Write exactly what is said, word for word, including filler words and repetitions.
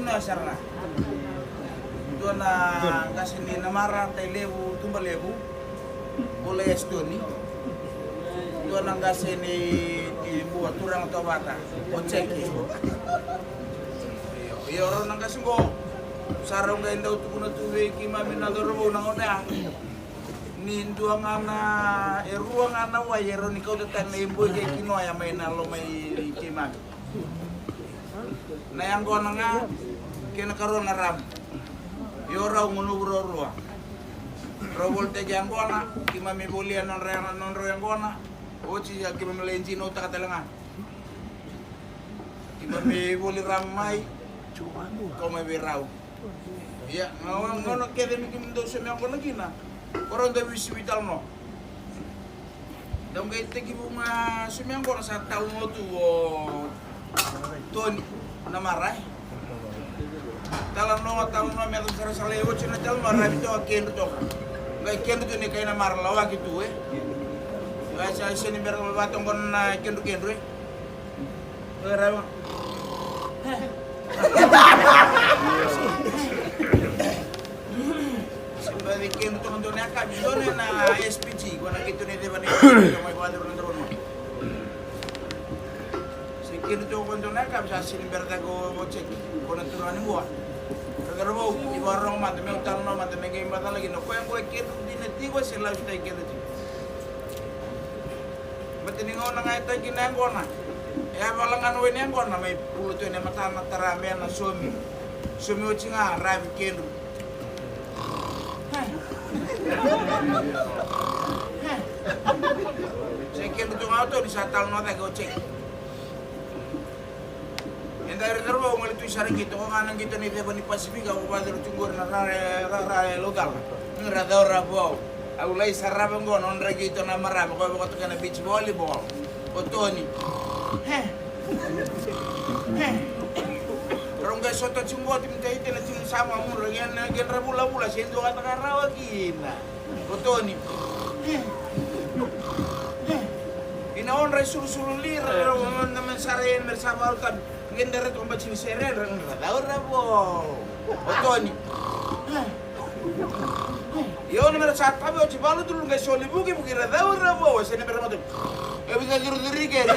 Na sara ga. Dua na qase ni Namara, Tailevu, Tubalevu, o Lai Estoni. Dua na qase ni, ni Bua, turaga Tovata, o Jeki. Io, io, rau na qase qo. Sa rau qai dau tukuna tu vei keimami na cauravou na gauna ya ni dua ga na, e rua ga na wai e rau ni kauta tani na iboi kei kinoya mai na loma i keimami. Na yaqona ga kei na karua na ramu. Io, rau gunuvu ruarua. Rau volitaki yaqona, keimami volia nodra, nodrau yaqona. Oti ya keimami lai dinautaka tale ga. Keimami voli ramu mai, kau mai vei rau. Ia, na gauna kece me keimami dau saumi yaqona kina, ko rau dau veisivi talanoa. Dau qai tekivu ga saumi yaqona, sa talanoa tu o Toni Namara. Talanoa, talanoa me yaco sara, sa lai oti na talanoa, ravi toka, kedru toka. Qai kedru tu ni kai Namara, lawaki tu e. Qai sa sega ni bera vakatoqona na kedrukedru e. Qai ravi ga. Se baci kedru toka dua na yakavi, dua na S P G, ko na keitou na iceva ni mai vakacuru na dua na vanua. Se kedru toka ko dua na yakavi, sa sega ni beretaki o Jeki, ko na turaga ni Bua. Ka cauravou, ni vakarorogo mada, meu talanoa mada, me qai macala kina o koya qo e kedru dina tiko se lavitaki kedru tiko. Baleta ni gauna ga e tagi kina yaqona, e a vala ga na wai ni yaqona, mai bula tu ena matana, tara bena, saumi. Saumi oti ga, ravi, kedru. Se kedru tu ga o Toni, sa talanoa cake o Jeki. Eda ira cauravou, au gole tu i sara qito, ko ga na qito ni ceva ni Pasifika, ko vakacuru tu qori na rara, rara e Laucala. Ni ra cauravou. Au lai sarava qo na nodra qito na marama, ko vakatoka na beach volleyball. O Toni. He. He. Rau qai sota tu qo, timi Tahiti, na timi Samoa, mudra, qai na, qai na vulavula, se dua ka taka rawa kina. O Toni. Ina odra isulusulu li, ra, ra, na mani sara e, me ra sa valu tabi. Qai dara toka bati ni sere, ra, ra, cauravou. O Toni. Io, ni me ra sa tavi oti valu tulu, qai soli vukivuki, ra, cauravou. Se ni me ra mata. E vica curicuri keri.